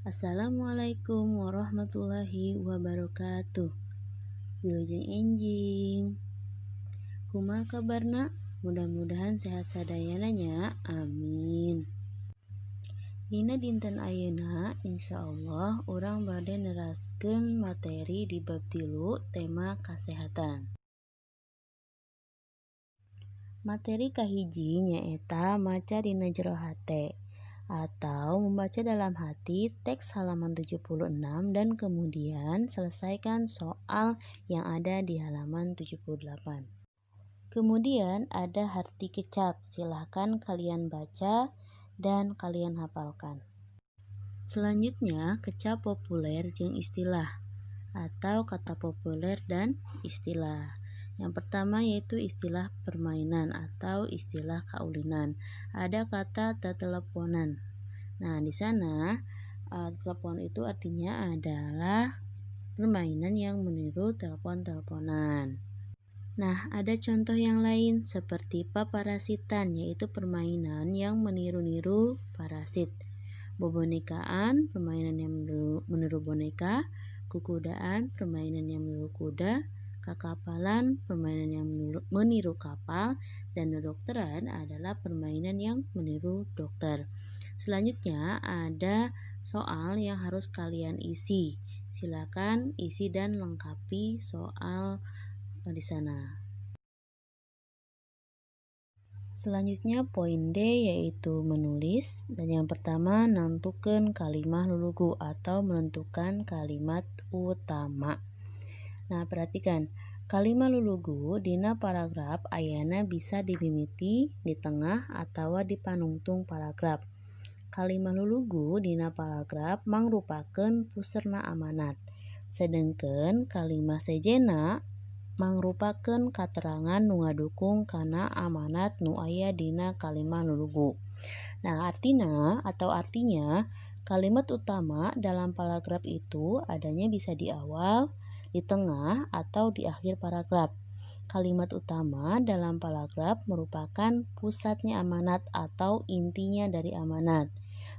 Assalamualaikum warahmatullahi wabarakatuh. Wilujeng enjing. Kumaha kabarna? Mudah-mudahan sehat sadayana nya. Amin. Dina dinten ayeuna insyaallah urang bade neraskeun materi di bab 3, tema kasehatan. Materi kahiji nyaeta maca dina jero hate atau membaca dalam hati teks halaman 76 dan kemudian selesaikan soal yang ada di halaman 78. Kemudian ada arti kecap, silahkan kalian baca dan kalian hafalkan. Selanjutnya, kecap populer jeung istilah atau kata populer dan istilah. Yang pertama yaitu istilah permainan atau istilah kaulinan. Ada kata teteleponan. Nah, di sana telepon itu artinya adalah permainan yang meniru telepon-teleponan. Nah, ada contoh yang lain seperti paparasitan, yaitu permainan yang meniru-niru parasit. Bobonekaan, permainan yang meniru boneka. Kukudaan, permainan yang meniru kuda. Kakapalan, permainan yang meniru kapal, dan dokteran adalah permainan yang meniru dokter. Selanjutnya ada soal yang harus kalian isi. Silakan isi dan lengkapi soal di sana. Selanjutnya poin D, yaitu menulis, dan yang pertama nentukan kalimah lulugu atau menentukan kalimat utama. Nah, perhatikan, kalimah lulugu dina paragraf ayana bisa dimimiti, di tengah, atau di panungtung paragraf. Kalimah lulugu dina paragraf mangrupakeun puserna amanat. Sedengkeun kalimah sejena mangrupakeun katerangan nu ngadukung kana amanat nu aya dina kalimah lulugu. Nah, artina atau artinya kalimat utama dalam paragraf itu adanya bisa di awal, di tengah, atau di akhir paragraf. Kalimat utama dalam paragraf merupakan pusatnya amanat atau intinya dari amanat.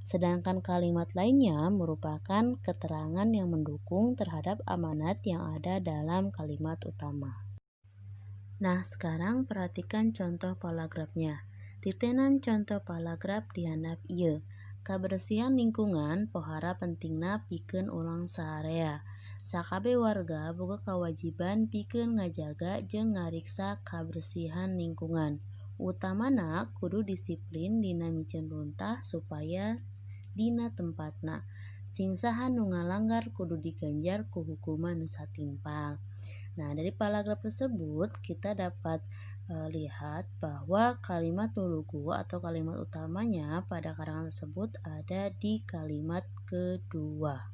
Sedangkan kalimat lainnya merupakan keterangan yang mendukung terhadap amanat yang ada dalam kalimat utama. Nah, sekarang perhatikan contoh paragrafnya. Titenan contoh paragraf di handap ieu. Kabersihan lingkungan pohara pentingna pikeun urang saarea. Sakabeh warga boga kawajiban pikeun ngajaga jeung ngariksa kabersihan lingkungan. Utamana kudu disiplin dina miceun runtah supaya dina tempatna. Sing saha nu ngalanggar kudu diganjar ku hukuman nu satimpal. Nah, dari paragraf tersebut kita dapat lihat bahwa kalimat lulugu atau kalimat utamanya pada karangan tersebut ada di kalimat kedua,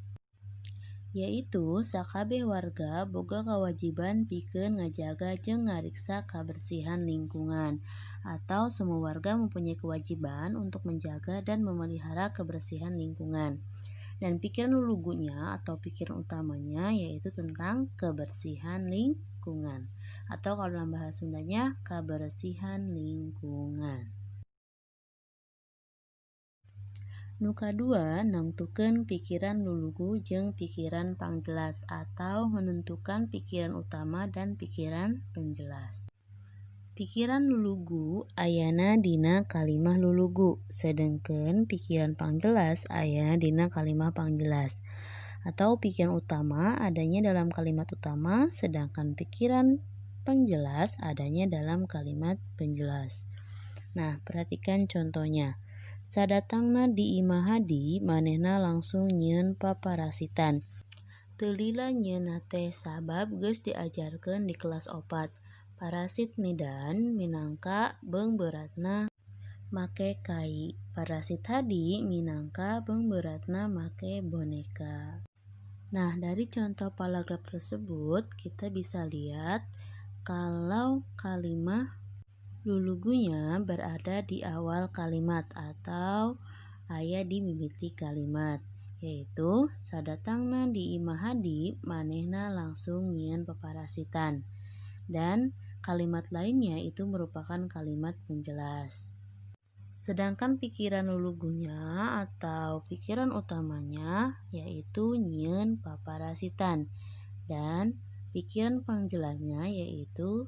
yaitu sakabeh warga boga kewajiban pikeun ngajaga jeung ngariksa kabersihan lingkungan, atau semua warga mempunyai kewajiban untuk menjaga dan memelihara kebersihan lingkungan. Dan pikiran lulugunya atau pikiran utamanya yaitu tentang kebersihan lingkungan, atau kalau dalam bahasa Sundanya kebersihan lingkungan. Nu kadua, nangtukeun pikiran lulugu jeung pikiran pangjelas atau menentukan pikiran utama dan pikiran penjelas. Pikiran lulugu ayana dina kalimah lulugu, sedengkeun pikiran pangjelas ayana dina kalimah pangjelas. Atau pikiran utama adanya dalam kalimat utama, sedangkan pikiran penjelas adanya dalam kalimat penjelas. Nah, perhatikan contohnya. Sadatangna di imah Hadi, manehna langsung nyieun paparasitan. Teu lila nyieunna teh sabab geus diajarkeun di kelas 4. Parasit Medan minangka beungbeuratna make kai. Parasit Hadi minangka beungbeuratna make boneka. Nah, dari contoh paragraf tersebut kita bisa lihat kalau kalimah lulugunya berada di awal kalimat atau aya di mimiti kalimat, yaitu sadatangna di imah Hadi, manehna langsung nyieun paparasitan, dan kalimat lainnya itu merupakan kalimat penjelas. Sedangkan pikiran lulugunya atau pikiran utamanya yaitu nyieun paparasitan, dan pikiran pangjelasnya yaitu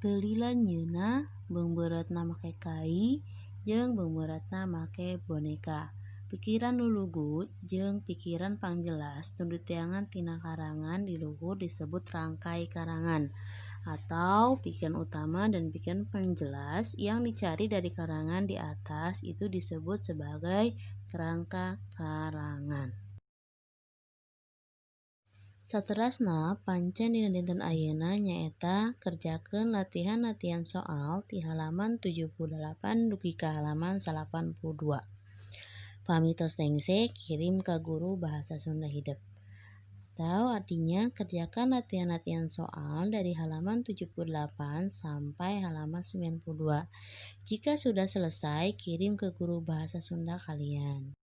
teu lila nyieunna beungbeuratna make kai jeung beungbeuratna make boneka. Pikiran lulugu jeung pikiran pangjelas nu diteangan tina karangan di luhur disebut rangkai karangan, atau pikiran utama dan pikiran pangjelas yang dicari dari karangan di atas itu disebut sebagai kerangka karangan. Saterasna pancen dina dinten ayeuna nyaeta kerjakeun latihan-latihan soal ti halaman 78 dugi ka halaman 82. Pami tos rengse kirim ka guru bahasa Sunda hidep. Atau artinya kerjakan latihan-latihan soal dari halaman 78 sampai halaman 92. Jika sudah selesai, kirim ke guru bahasa Sunda kalian.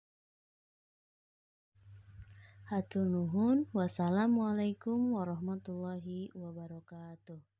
Hatur nuhun, wassalamualaikum warahmatullahi wabarakatuh.